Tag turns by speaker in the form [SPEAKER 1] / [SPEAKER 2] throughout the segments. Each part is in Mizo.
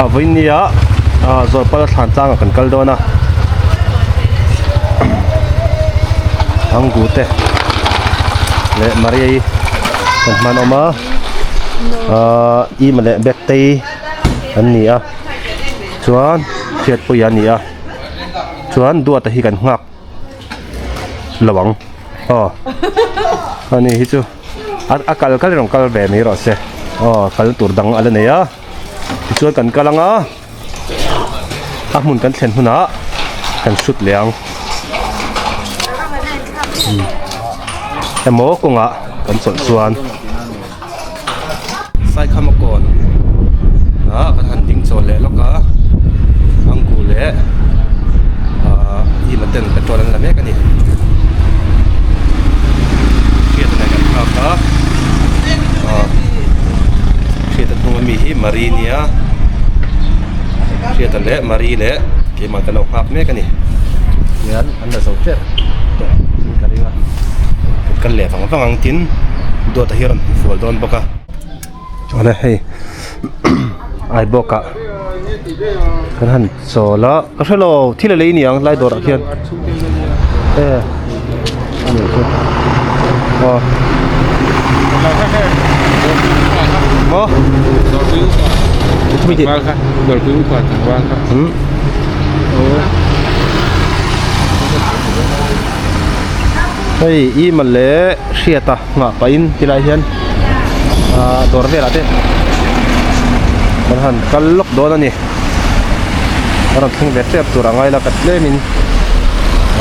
[SPEAKER 1] Vawinia Zawlpala thlan tlangah kan kal dawn a, Anggu te leh Maria-i kan hman awm a, ahh Ima leh Bektei an ni a, chuan Hriatpuia a ni a, chuan Duata hi kan nghak lo ang aw ani hi chu a kal kal rawn kal ve mai rawh se aw kal tur dang a la nei a. Tichuan kan kal ang a, a hmun kan thlen hunah kan hrut leh ang. Emaw kawngah kan chawlh chuan Saikhama kawn ah kan han ding chawl leh lawk a, Anggu leh ah Ima ten petrol an la mek a ni. Hriat nen kan nghak a. Hriata hnung ami hi Marie nia Hriata leh Marie leh keimah te lo nghak mek a ni hian an la zo tep tawh in ka ring a kan kal leh vang vang ang tin Duata hi a rawn hmufual dawn bawk a awle hei Aibawk ah kan han chawl a ka hre lo thil a lei ni ang lai dawrah khian e a nih chu aw maw hei i mawle hriata nghah pahin tilai hian ah dawr velah te kan han kal lawk dawn a ni a rawn thleng ve tep tur a ngai la ka tlemin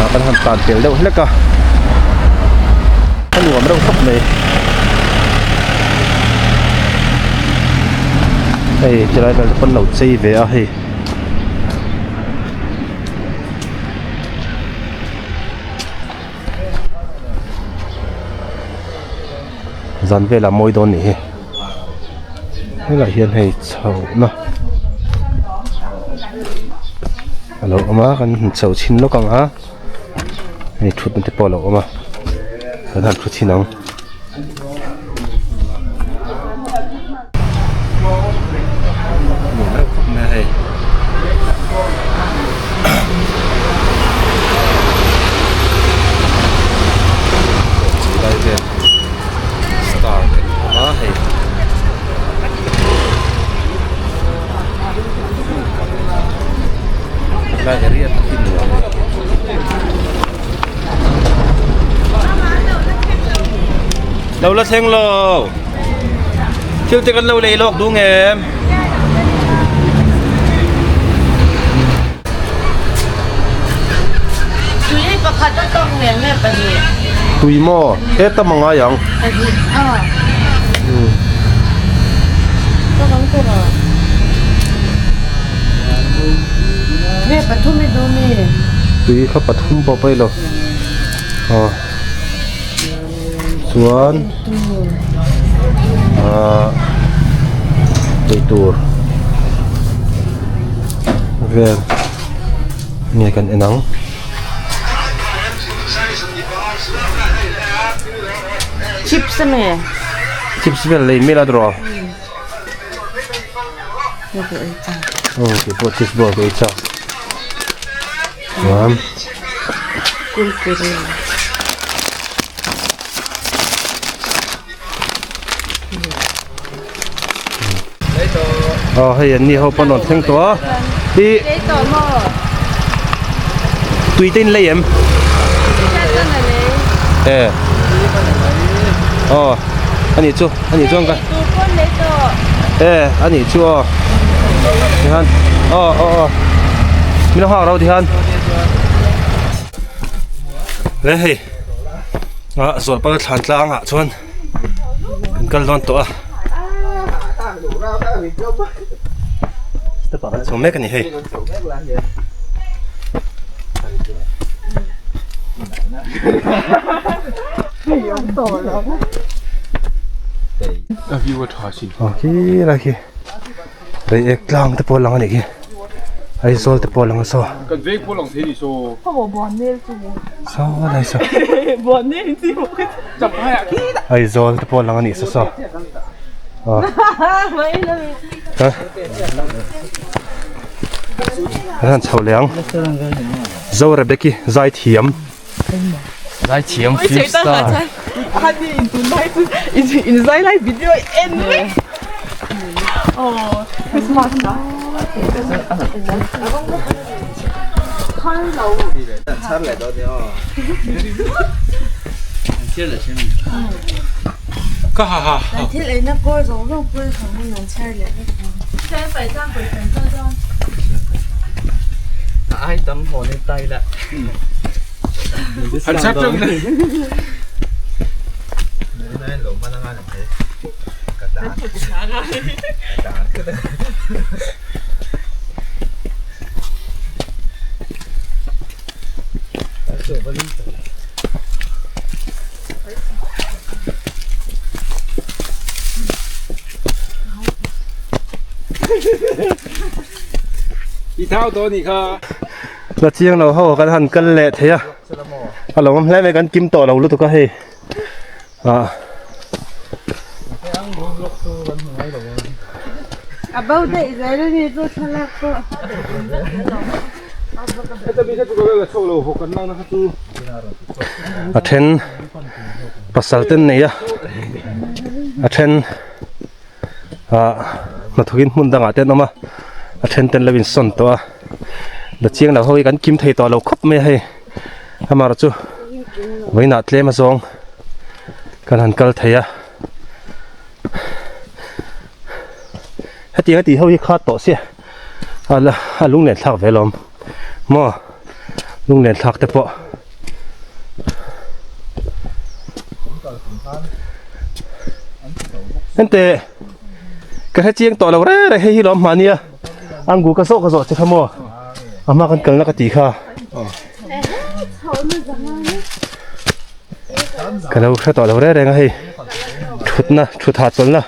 [SPEAKER 1] ah kan han tan tel deuh hlek a a nuam reuh khawp mai hei tilai vel te pawn lo chei ve a hei. Zan velah mawi dawn nih hi helaiah hian hei chhohna a lo awm a kan han chho chhin lawk ang a hei thutna te pawh a lo awm a kan han thu chhin ang. Lo la thleng lo thil te kan lo lei lawk duh ngem
[SPEAKER 2] Tui pakhat a tawk nen nge pahnih
[SPEAKER 1] Tui maw e tam a ngai ang
[SPEAKER 2] Pahnih a Tawk ang tawh a Nge pathum i duh mi
[SPEAKER 1] Tui kha pathum pawh pawi lo aw chuan ahh eitur vel nge kan en ang.
[SPEAKER 2] Chips a mi?
[SPEAKER 1] Chips vel lei mel a draw. Oh, ke pawh chips bawk ka ei chak. Chuan
[SPEAKER 2] Kurkure.
[SPEAKER 1] Aw hei an ni ho pawn rawn thleng tawh a i tui te in lei em e aw ani chu ani chuan ka e ani chu aw tihan aw aw aw min lo nghak ro tihan le hei ah zawlpal thlan tlang ah chuan kan kal dawn tawh a step ah kan chho mek a ni hei. Aw khi lai khi reiek tlang te pawh a lang a nih khi Aizawl te pawh a lang a saw saw lai saw Aizawl te pawh a lang a nih saw saw aw. Ha Kan han chho leh ang Zo Rebecca zai thiam
[SPEAKER 3] Zai thiam film star
[SPEAKER 1] La chiang lo ho kan han kal leh thei a a lo awm hle mai kan kim tawh lo lutuk a hei ah A then pasal ten nei a a then ah hnathawk in hmun dangah te an awm a a then ten lo insawn tawh a la chiang lo ho hi kan kim thei tawh lo khawp mai a hei amaherawhchu chu vawiinah tlem a zawng kan han kal thei a hetiang a tih ho hi khat tawh sia. A la a lunglen thlak ve lawm maw lunglen thlak te pawh ente ka hre chiang tawh lo reng reng hei hi lawm hmahni a angu ka zawh ka zawh che kha maw a hma kan kalna ka tih kha ka lo hre tawh lo reng reng a hei thutna thut hahchawlhna.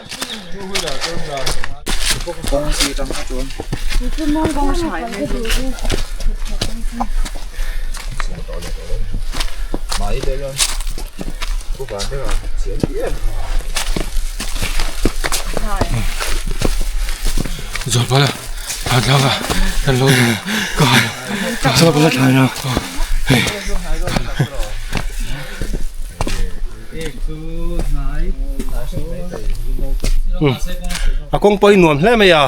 [SPEAKER 1] A kawng pawh hi nuam hle mai a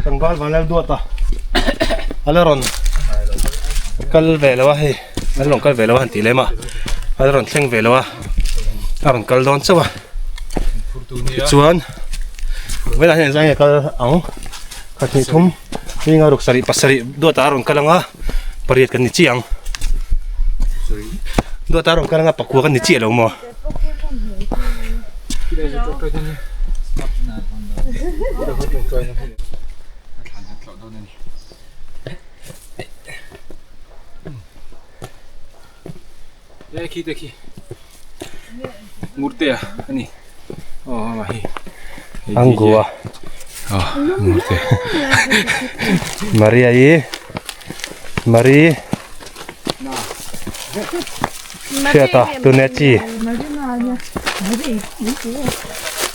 [SPEAKER 1] tlangval vanlal duat a a la rawn kal ve lo a hei a la rawn kal ve lo a han tih lem a a la rawn thleng ve lo a a rawn kal dawn chauh a tichuan vawiinah hian engzah nge kal ang khat hnih thum. Hei nga ruk sarih pasarih duata a rawn kal anga pariat kan ni chiah ang duata a rawn kal anga pakua kan ni chiah lo maw Angua Maria i Marie Hriata Tunechi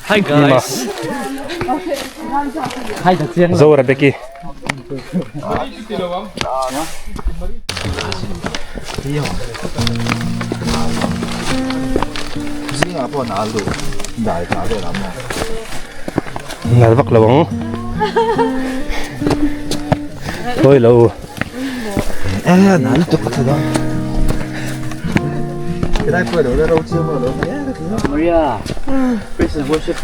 [SPEAKER 3] Hi guys
[SPEAKER 1] Zo Rebecca Nal vak lo ang Thôi lo
[SPEAKER 3] Maria Praise and worship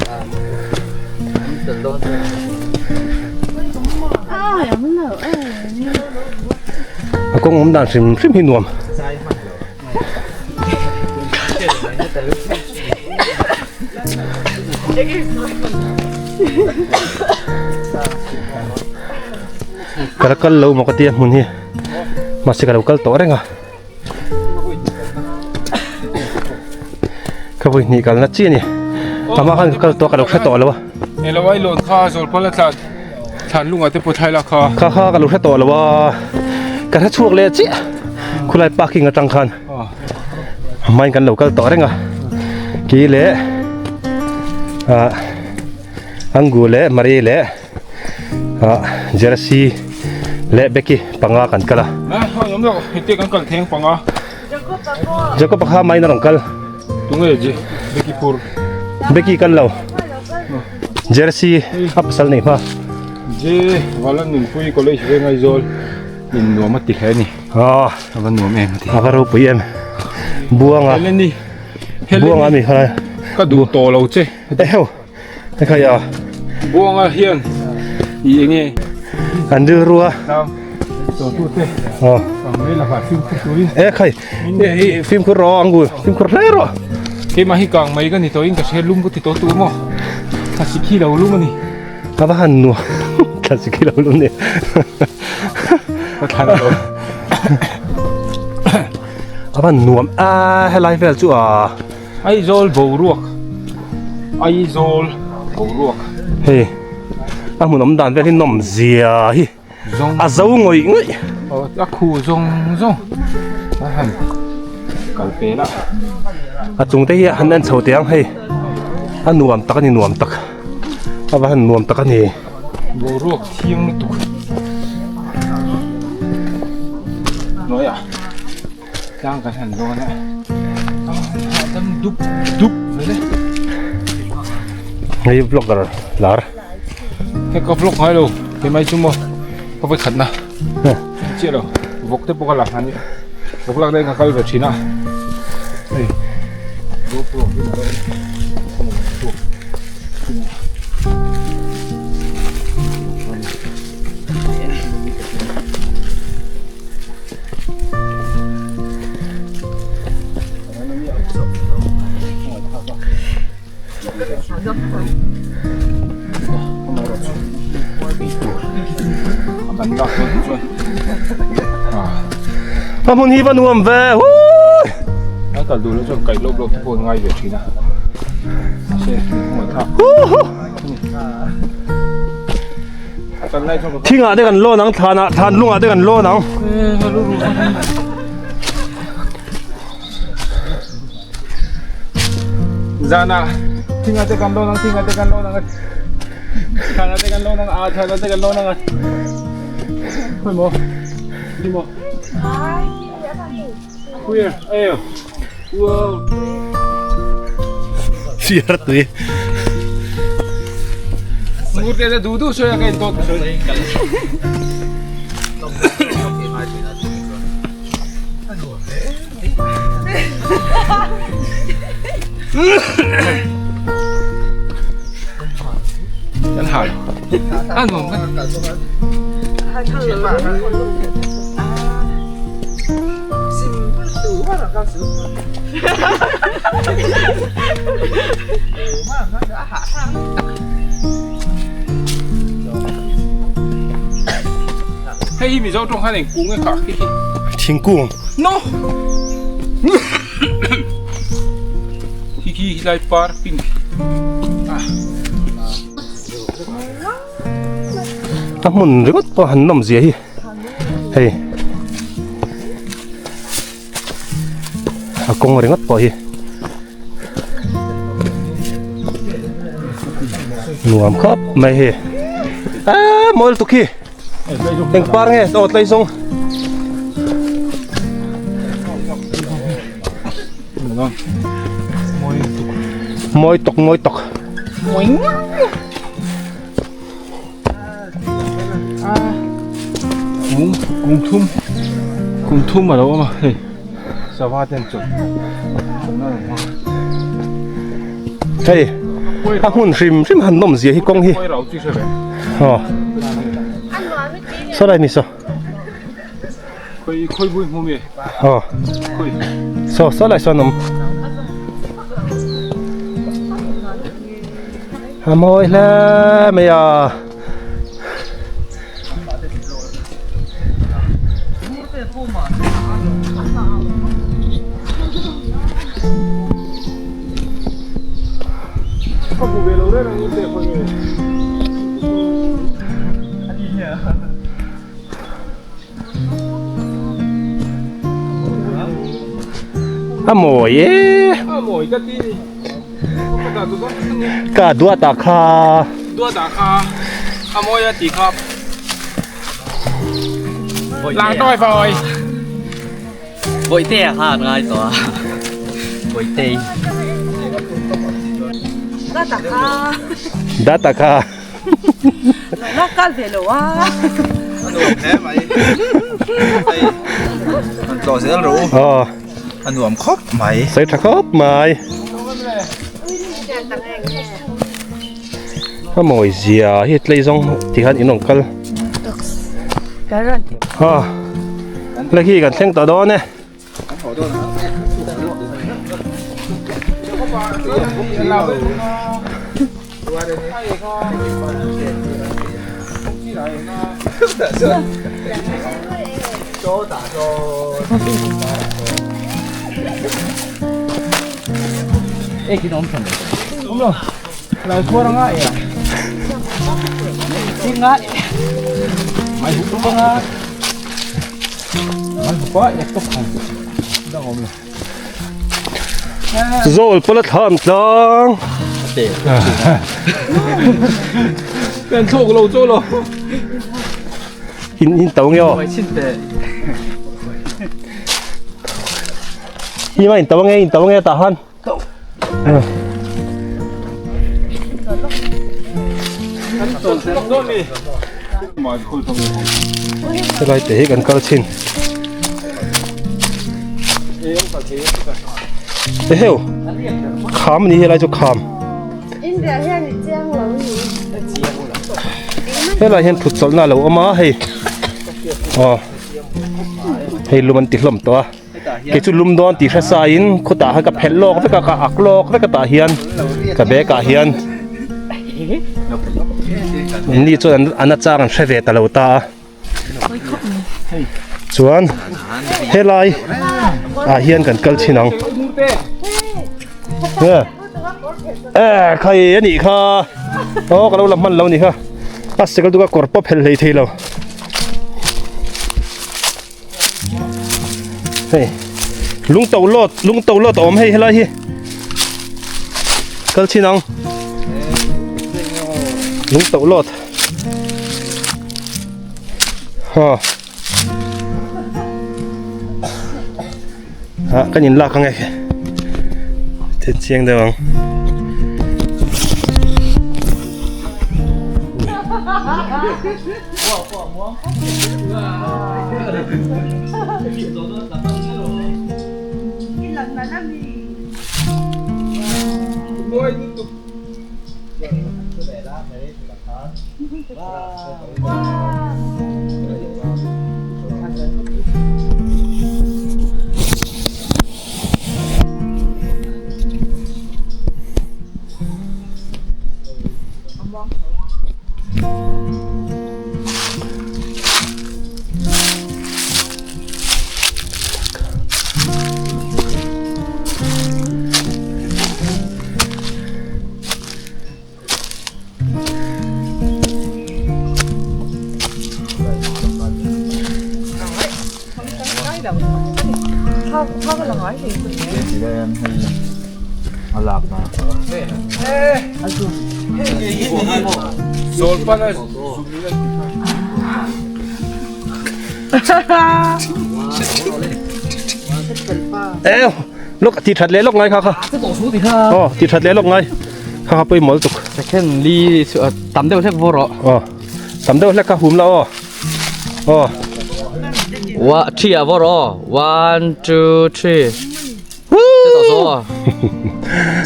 [SPEAKER 1] A kawng awm dan hrim hrim hi nuam. Ka la kal lo maw ka tia hmun hi mahse ka lo kal tawh reng a. Ka vawi hnih kalna chi a ni. Amah khan ka kal tawh a ka lo hre tawh lo a.
[SPEAKER 4] Elo ai lawn kha zawlpal a tlan thlan lungah te pawh thlai lak kha.
[SPEAKER 1] Kha kha ka lo hre tawh lo a. Ka hre chhuak leh chiah khulai parking atang khan hmain kan lo kal tawh reng a. Ki leh. Ah Angu leh Marie leh ah Jersey leh Becky panga kan kal a. Jacob kha main a rawn kal.
[SPEAKER 4] Tunge je Becky phur.
[SPEAKER 1] Becky kal lo. Jersey a pasal nei hma.
[SPEAKER 4] Je Valan Nunpui College veng Aizawl in nuam a ti hle a ni.
[SPEAKER 1] Ah
[SPEAKER 4] a va nuam em a ti.
[SPEAKER 1] A va ropui em. Buanga.
[SPEAKER 4] Heleni.
[SPEAKER 1] Buanga mi kha.
[SPEAKER 4] Ka duh tawh lo che.
[SPEAKER 1] Eheu. Hekhai a.
[SPEAKER 4] Buanga hian i enge.
[SPEAKER 1] An rilru a.
[SPEAKER 4] Tawtute.
[SPEAKER 1] Aw.
[SPEAKER 4] Ang mai lakah fimkhur turin.
[SPEAKER 1] Ekhai. Fimkhur rawh ang fimkhur hle rawh.
[SPEAKER 4] Keimah hi kang mai ka ni tawhin ka hre lum ka ti tawh tu maw. Thla si khi lo lum a ni.
[SPEAKER 1] Ka va han nuam. Thla si khi lo lum ni.
[SPEAKER 4] Ka thlan lo.
[SPEAKER 1] A van nuam a helai vel chu a.
[SPEAKER 4] Aizawl boruak Aizawl boruak
[SPEAKER 1] Hei a hmun awm dan vel hi nawm zia hi a zo ngawih ngawih
[SPEAKER 4] aw a khu zawng zawng a han kal pel a
[SPEAKER 1] a chung te hi a han en chho teh ang hei a nuam tak a ni nuam tak a va han nuam tak a ni.
[SPEAKER 4] Boruak thiang lutuk hnuaiah. Tlang kan han dawn a, a hahdam dup dup mai le.
[SPEAKER 1] Hei vlogger lar.
[SPEAKER 4] Hei ka vlog ngai lo, hei mai chu maw ka vawi khat na. Chiah lo, vawk te pawh ka la hman i, vawk lak daih ka kal ve thin a. Hei GoPro hi a lo chhuak.
[SPEAKER 1] A hmun hi va nuam ve hui
[SPEAKER 4] A kal duh loh chuan kaih lawk lawk te pawh an ngai ve thin a mahse ngawih thlak
[SPEAKER 1] Thingah te kan lawn ang thlanah thlan lungah te kan lawn ang.
[SPEAKER 4] Zana thingah te kan lawn ang thingah te kan lawn ang thlanah te kan lawn ang a thlanah te kan lawn ang khawi maw ni maw queer ayo wow
[SPEAKER 1] Fiar tui.
[SPEAKER 4] Ngur te du du sawi a ka in tawt sawi. Kan hal. A nuam kan. Hei hi Mizo tawng khan eng kung e kha khi hi.
[SPEAKER 1] Thingkung.
[SPEAKER 4] No. Hi khi hi lai par pink. Ah.
[SPEAKER 1] A hmun ringawt pawh han nawm zia hi. Hei. A kawng ringawt pawh hi. Nuam khawp mai hi. Ah, mawi lutuk hi. Eng par nge aw tlai zawng. Mawi tuk mawi tuk.
[SPEAKER 4] Mawi Kung kung thum kung thum a lo awm a hei sava te an chawlh
[SPEAKER 1] Hei a hmun hrim hrim han nawm zia hi kawng hi aw saw lai ni saw aw saw saw lai sawn awm A mawi hle mai a. A mawi e.
[SPEAKER 4] A mawi ka ti ni.
[SPEAKER 1] Ka duata kha.
[SPEAKER 4] Duata kha a mawi a tih kha. Lang tawi fawi.
[SPEAKER 3] Bawihtea kha an ngai tawh a. Bawihtei.
[SPEAKER 2] Data kha.
[SPEAKER 1] Data kha.
[SPEAKER 2] La kal ve lo a.
[SPEAKER 5] A nuam hle mai. Hei an tlawh zel rawh u.
[SPEAKER 1] Aw.
[SPEAKER 5] A nuam khawp mai.
[SPEAKER 1] Sawi tha khawp mai. A mawi zia hi tlei zawng ti khan in rawn kal. Ha. Hei hi kan thleng tawh dawn e. Zawl pawla thlam tlang.
[SPEAKER 4] Kan thlawk lo chaw lo.
[SPEAKER 1] In in to nge aw. Hi ma in to nge in to nge tah han. Helai te hi kan kal thin. Eheu kham ani helai chu kham. Helai hian thut chawlhna a lo awm a hei aw hei lum an ti hlawm tawh a. Kei chu lum dawn tih hre saiin khutah khan ka phelh lawk vek a ka ak lawk vek a tah hian ka bag ah hian ni chuan an a chang an hre ve ta lo ta a chuan helai ah hian kan kal chhin ang e khai a nih kha aw ka lo la hman lo a nih kha a sikul chu ka kawr pawh phelh hlei thei lo. Hei lung to lawt lung to lawt a awm hei helai hi kal chin ang lung to lawt ha ha kan in lak ang e thil chiang deuh ang. Eo lok ti that leh lok ngai kha kha aw ti that leh lok ngai kha kha pawimawh lutuk
[SPEAKER 3] second li tam deuh hlek vawr rawh
[SPEAKER 1] aw tam deuh hlek kha hum la aw aw
[SPEAKER 3] wa three ah vawr aw one two three che tawh saw aw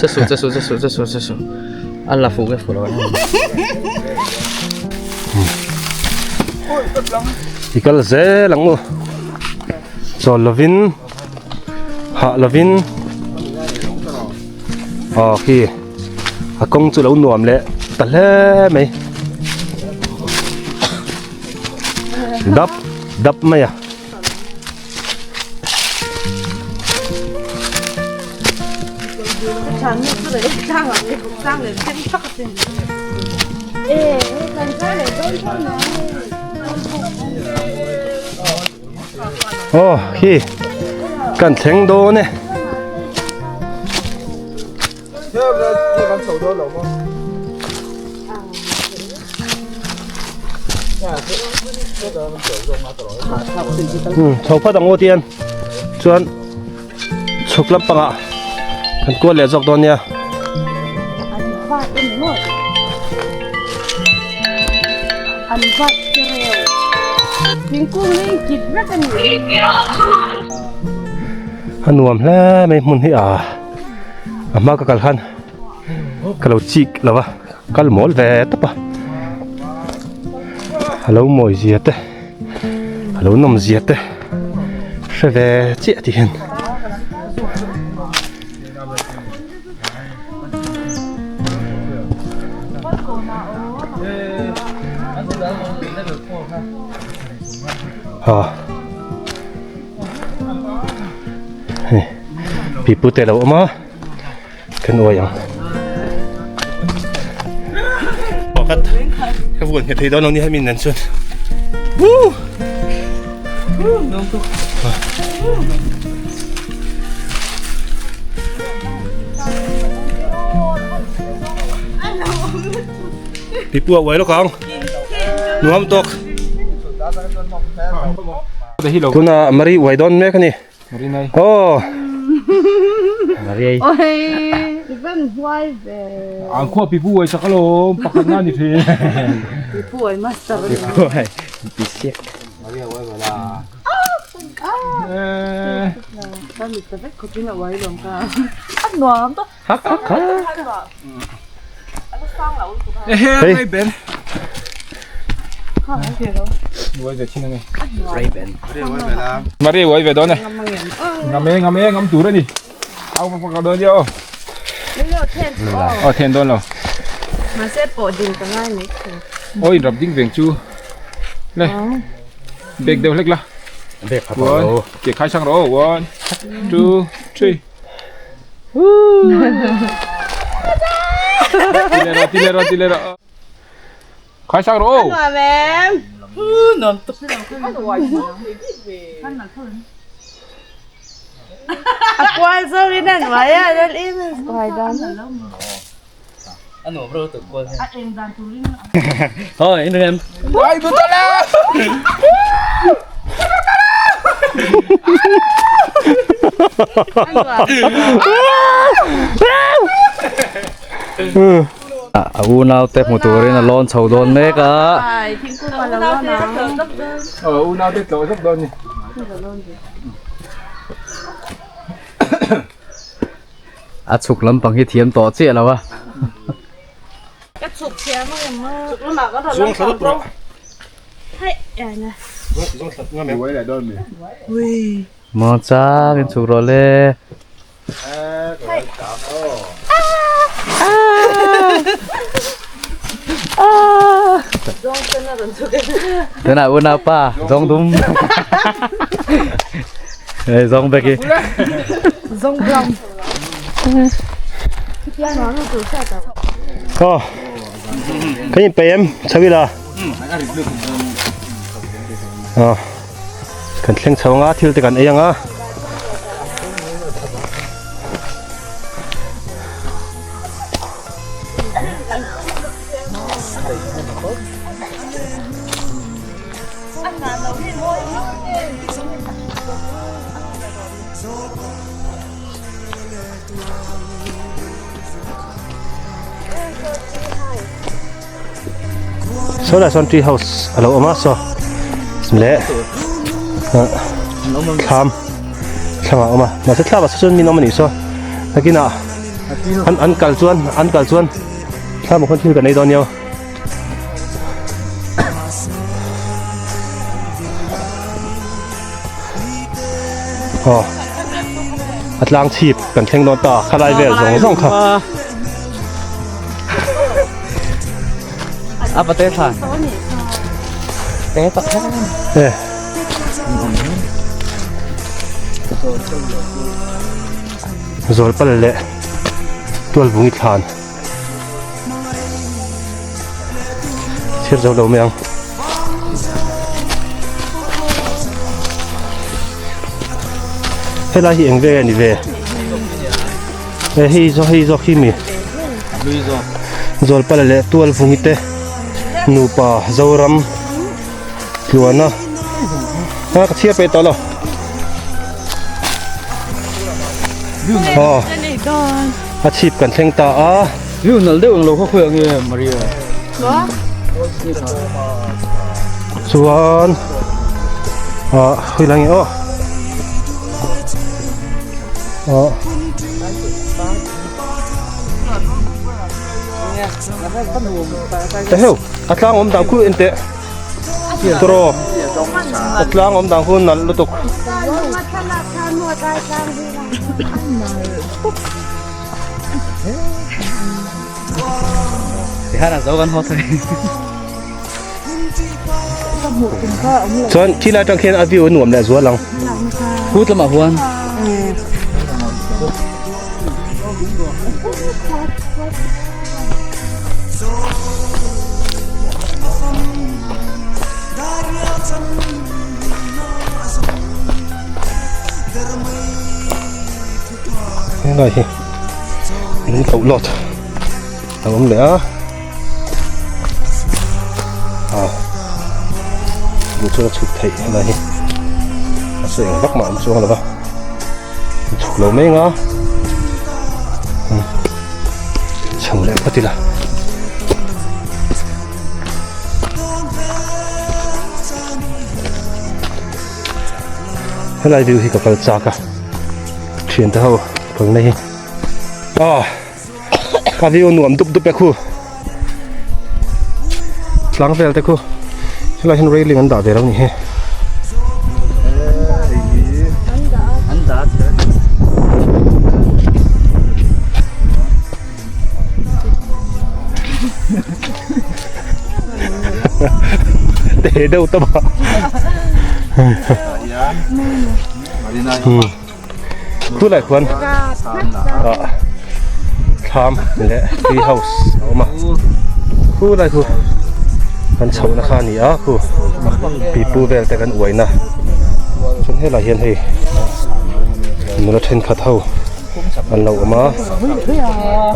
[SPEAKER 3] che suh che suh che suh che suh che suh an la fuh nge fuh lo
[SPEAKER 1] I kal zel ang u chawl lovin hah lovin aw khi a kawng chu lo nuam leh ta hle mai dap dap mai a. Aw khi kan thleng dawn e. Chho phat ang aw tian chuan chhuk lampangah kan kual leh zawk dawn nia. A nuam hle mai hmun hi a a hma ka kal khan ka lo chik lo va kal mawl ve tawp a a lo mawi zia te a lo nawm zia te hre ve chiah tih hian. Aw hei pipu te lo awm a kan uai ang pakhat ka vuan nghet thei dawn lo ni hemi nen chuan woo Pipu a uai lawk ang nuam tawk tuna Marie uai dawn mek a ni aw
[SPEAKER 3] Marie
[SPEAKER 4] Ang khua pipu uai chak alawm pakhat na ni thin
[SPEAKER 2] Pipu uai master
[SPEAKER 3] Pipu uai bisiak
[SPEAKER 4] Maria uai ve dawn e ngam e ngam e ngam tur a ni au pa ka dawn nia aw aw then dawn lo
[SPEAKER 2] mahse pawh ding ka ngai mai thei
[SPEAKER 4] aw in rap ding veng chu le Bag deuh hlek la.
[SPEAKER 1] Bag pha tawh lo.
[SPEAKER 4] Ke khai sang rawh. One, two, three. Ti leh rawh, ti leh rawh, ti leh rawh. Khai sang rawh.
[SPEAKER 2] Nuam em.
[SPEAKER 3] Nuam tuk.
[SPEAKER 2] A kual zo in an uai a, lal in uai dan.
[SPEAKER 3] A nuam reuh tuk kual hian. A eng dan turin. Thôi, in em.
[SPEAKER 4] Ai bu ta la.
[SPEAKER 3] A unau te hmu turin a lawn chho dawn mek a.
[SPEAKER 4] Ờ unau te tlawh zawk dawn ni.
[SPEAKER 3] A chhuk lampang hi thiam tawh chiah lo a.
[SPEAKER 2] Ka chhuk thiam ang em maw? Chhuk lamah kan rawn
[SPEAKER 1] Zawng thla lawp rawh.
[SPEAKER 2] Hei, aina.
[SPEAKER 1] Zawng thla ngam em?
[SPEAKER 4] Uai leh dawn mi.
[SPEAKER 3] Maw chang in chhuk rawh le.
[SPEAKER 2] Zawng sen a rawn chhuk e.
[SPEAKER 3] Tunah unaupa zawng dum. Hey, zawng bek hi.
[SPEAKER 2] Zawng brown.
[SPEAKER 1] Aw. Kan in peih em chho ila. Aw. Kan thleng chho anga thil te kan ei anga. Saw lai sawn tree house a lo awm a saw leh thlam thlam a awm a mahse thlam ah saw chuan min awm a nih saw nakinah an an kal chuan an kal chuan thlam ah khuan thil kan ei dawn nia. Aw a tlang chhip kan thleng dawn ta khalai vel zawng zawng kha
[SPEAKER 3] a pate thla te tak kha
[SPEAKER 1] e zawlpal leh tualvungi thlan Chhiar zo lo mai ang. Helai hi eng ve nge ni ve? E hei zawk hei zawk hi mi. Zawlpala leh Tualvungi te nupa Zoram tluana a ka chhiar peh tawh lo aw a chhip kan thleng ta a.
[SPEAKER 3] View nal deuh ang lo khaw khawi ang nge Maria.
[SPEAKER 1] Chuan ah khawi lai nge aw ah. Eheu a tlang awm dan khu en teh tawraw a tlang awm dan khu nalh lutuk. Chuan khi lai atang khian a view a nuam leh zual ang.
[SPEAKER 3] Khu tlama huan.
[SPEAKER 1] Helai hi lung tlo lawt a awm leh a ah duh chuan a chhuk theih helai hi a sawi ang vak mah an chuang lo va an chhuk lo mai ang a chho leh phawt ila. Helai view hi ka kal chak a thian te ho kalna hi ah ka view nuam dup dup e khu tlang vel te khu helai hian railing an dah ve lo ni hi. Teh deuh ta ba. Khu lai khuan ah thlam leh tree house a awm a. Khu lai khu kan chhohna kha a ni a khu pipu vel te kan uaina chuan helai hian hei nula thenkhat ho an lo awm a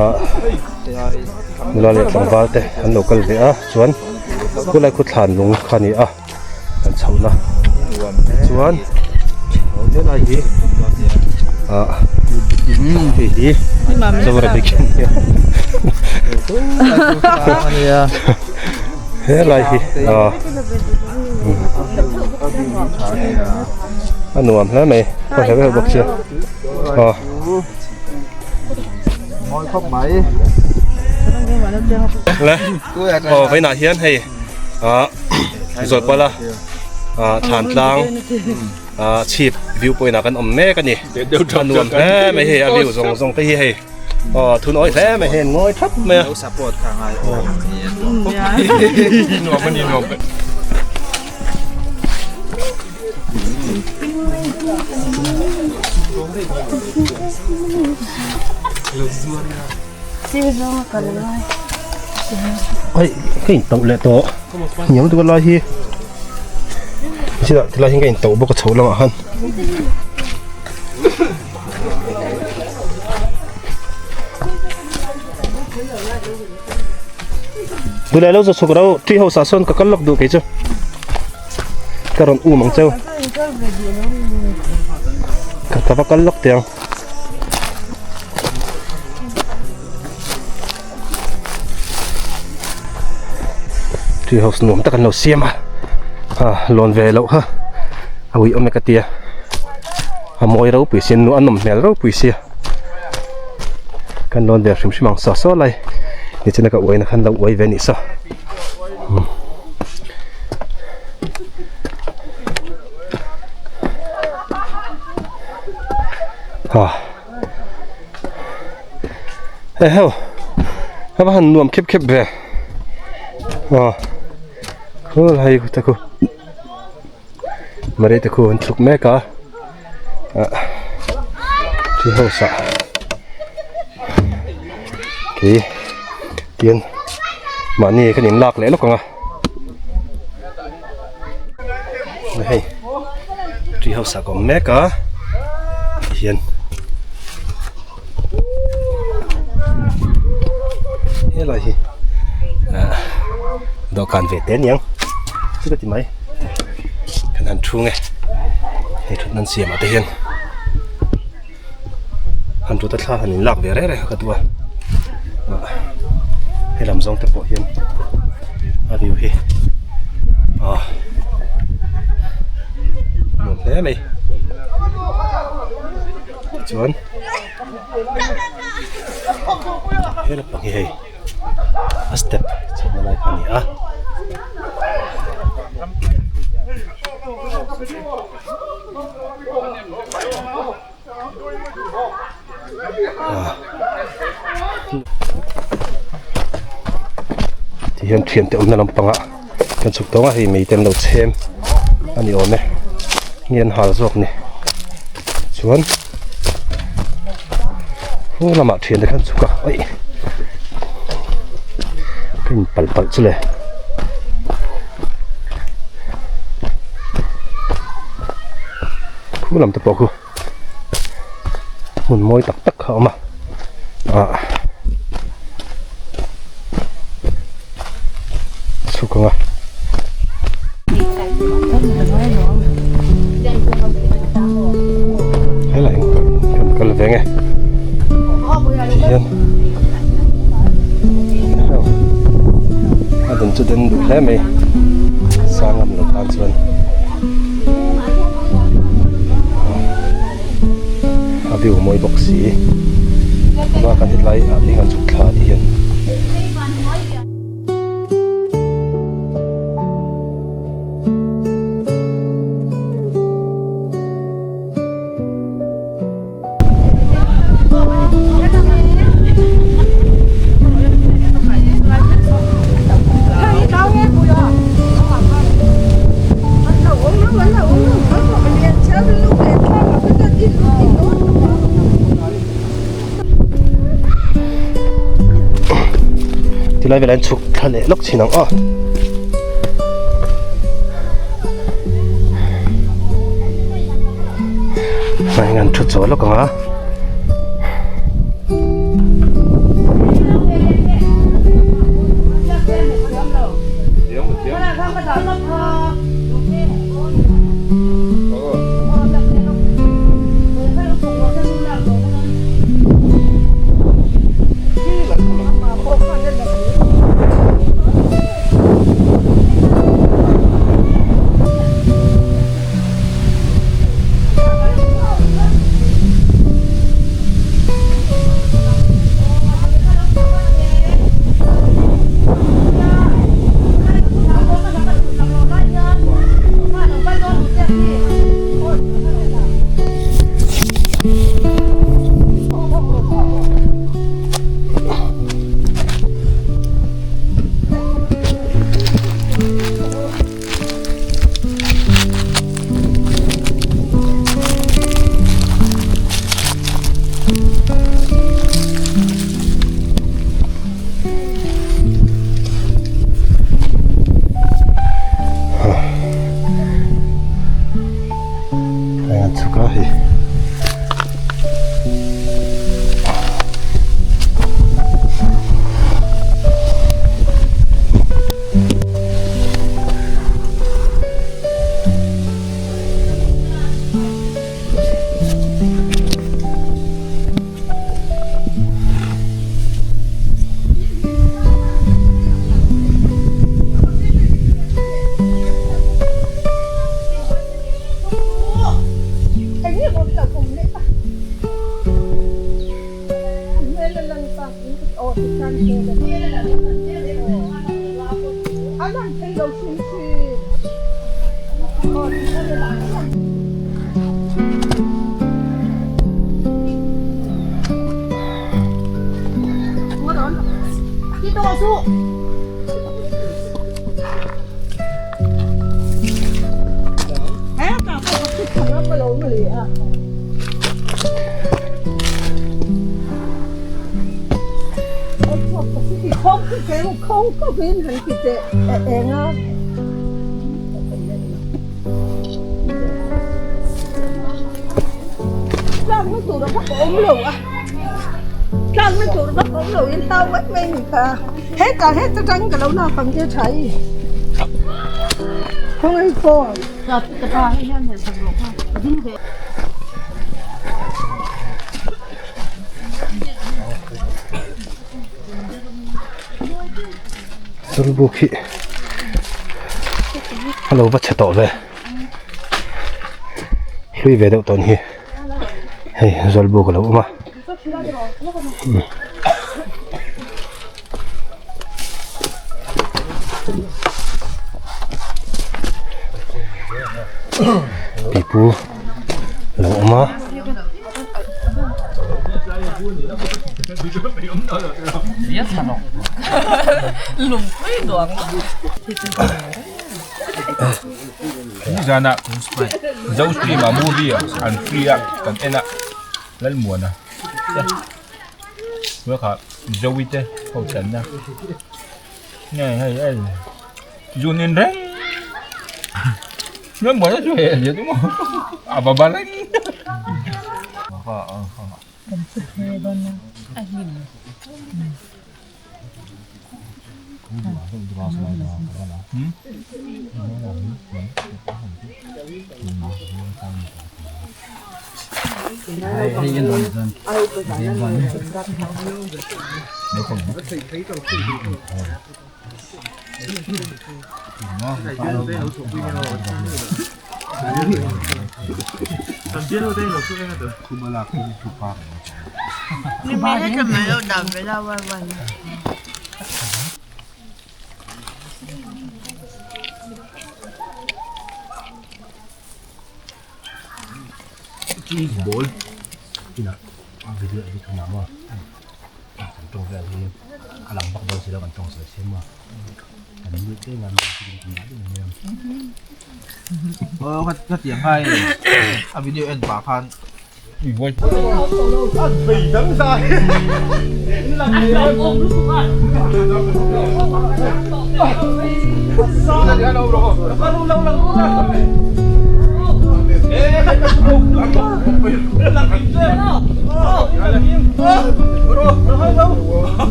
[SPEAKER 1] ah nula leh tlangval te an lo kal ve a chuan khulai khu thlan lung kha a ni a kan chhohna chuan helai hi ah hei hi zorabic helai hi ah a nuam hle mai a herh herh bawk sia. Aw. Le aw vawiinah hian hei ah Zawlpala ah Thlantlang ah chhip view point ah kan awm mek a ni a nuam hle mai hei a view zawng zawng te hi hei aw thun awih hle mai hei an ngawi thap mai a. Hei ka in tauh leh tawh hniam lutuk a lai hi chutah tilai hian ka in tauh bawk a chho lamah khan. Dulai lo chhuk ro tree house ah sawn ka kal lawk duh kei chu ka rawn um ang cheu ka ka va kal lawk teh ang tree house nuam tak an lo siam a ah lawn ve loh kha a ui awm e ka tia a mawi ropui sia a nawm hmel ropui sia. Kan lawn ve hrim hrim ang saw saw lai nichina ka uaina khan lo uai ve anih saw. Ha. Eheu. A va han nuam khep khep ve. Aw. Khul hai te khu. Mari te khu an chhuk mek a. Tree house ah khi tian mahni kan in lak leh lawk ang a hei tree house ah ka awm mek a tihian. Helai hi ah dawhkan ve te aniang chu ka ti mai kan han thu nge hei thutna an siam ah te hian han tute thla han in lak ve reng reng kha ka duh a ah he lam zawng te pawh hian a view hi ah nuam hle mai tichuan. He lampang hi hei a step chhawmna lai kha a ni a. Ti hian thiante awmna lampangah kan chhuk tawng a hei mei te an lo chhem a ni awm e nge an hal zawk ni chuan hnung lamah thiante khan chhuk a aih ka in palh palh chu le. Khu lam te pawh khu hmun mawi tak tak kha a awm a ah chhuk ang a. Helai kan kal ve nge tihian a den chu den duh hle mai sang ngam lo tan chuan a view mawi bawk si tuna kan hetlai ah te hian kan chhuk thla ti hian. Tilai velah hian chhuk thla leh lawk thin ang aw. Hei an thu chaw lawk ang a. Chhuk a hei.
[SPEAKER 6] Tlakna tur vak awm lo in hlau mai mai ni kha. Hetah heta tang ka lo lak ang che tha i. Khawngaih phone.
[SPEAKER 1] Zawlbuk hi a lo va chhe tawh ve hlui ve deuh tawn hi hei zawlbuk a lo awm a. Pipu a lo awm a.
[SPEAKER 4] Nizana Zo stream ah movie an free a kan en a Lalmuana te bakah Zoe te ho channa nge hei hei zun in reng Lalmuana chu hei a hliah duh maw a va ba reng.
[SPEAKER 1] Cheese ball inah a video edit hunah maw kan tawng vel hi a lang vak dawn si lo kan tawng sawi siam a kan nuih te ngan
[SPEAKER 5] Khatiang hai a video en pah khan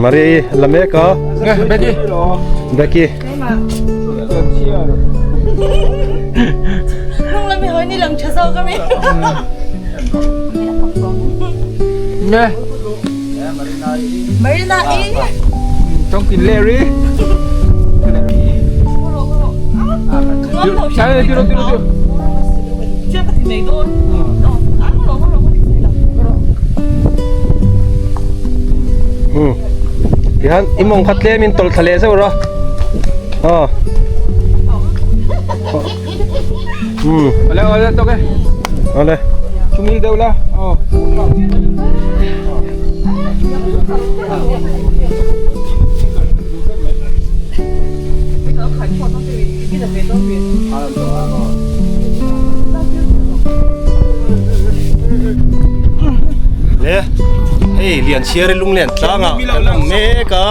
[SPEAKER 1] Maria la mek a.
[SPEAKER 4] Becky.
[SPEAKER 1] Becky.
[SPEAKER 2] Nung lami hoi ni lang tha zo ka mi.
[SPEAKER 4] Nè.
[SPEAKER 2] Marina i.
[SPEAKER 4] Trong kín Larry. Sai, tiro, tiro, tiro.
[SPEAKER 1] Tihian i mawng kha tlem in tawlh thla leh zeuh rawh aw um
[SPEAKER 4] Ole ole tok e.
[SPEAKER 1] Ole.
[SPEAKER 4] Chungil deuh la. Aw.
[SPEAKER 1] Le hei lian chhiar i lung len tlang ah kan awm mek a.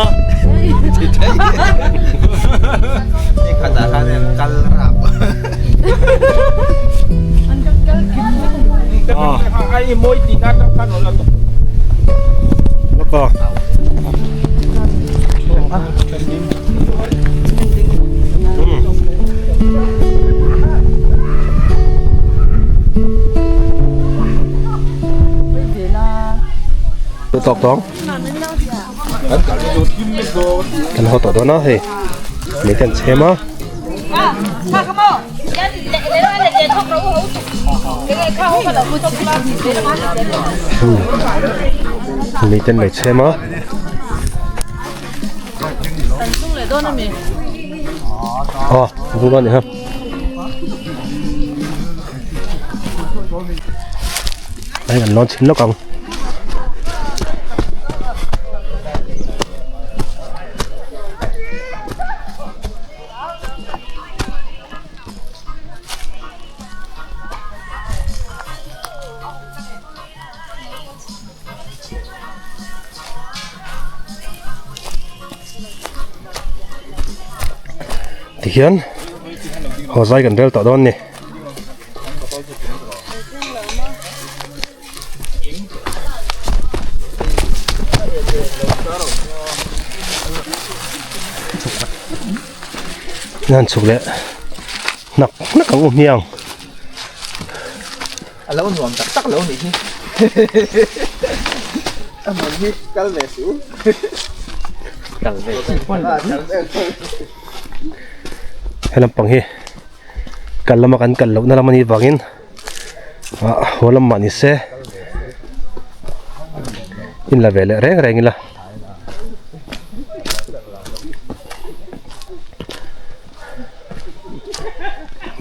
[SPEAKER 1] Tawk tawng kan haw tawh dawn a hei mei te an chhem a. Mei te an lo chhem a. Aw an dawn a ni ha. Đây là lon chín lốc ông. Tihian Haw zai kan rel tawh dawn ni. Nan chhuk leh hnak hnak ang u hmiang.
[SPEAKER 5] A lo nuam tak tak lo nih hi. A hmun hi kal ve suh.
[SPEAKER 3] Kal ve chi pawn lo.
[SPEAKER 1] He lampang hi kal lama kan kal lohna lam a nih vangin ah haw lam mah ni se in la ve leh reng reng ila.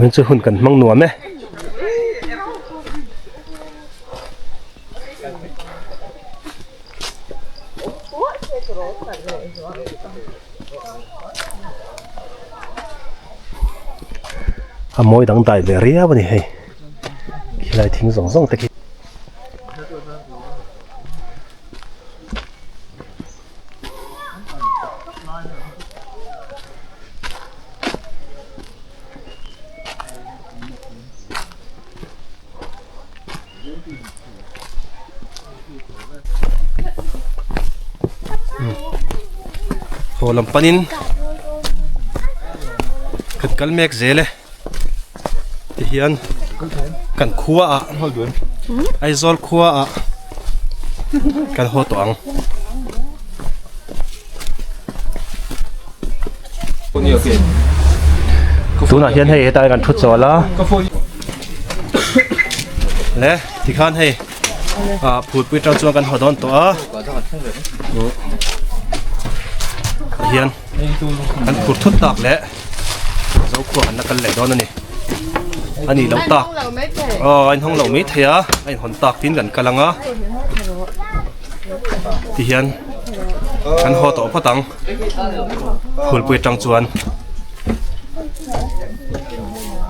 [SPEAKER 1] Min chu hun kan hmang nuam e. A mawi dang dai ve riau a ni hei khilai thing zawng zawng te khi. Haw lam panin kan kal mek zel e tihian kan khua ah Aizawl khua ah kan haw tawh ang. Tunah hian hei hetlai kan thu chawl a le tikhan hei ah phulpui atang chuan kan haw dawn tawh a hian kan phur thut tak leh zokhua an la kal leh dawn a ni a nih loh tak aw a inhawng lo mai thei a a inhawn tak tin kan kal ang a tihian kan haw tawh phawt ang phulpui atang chuan.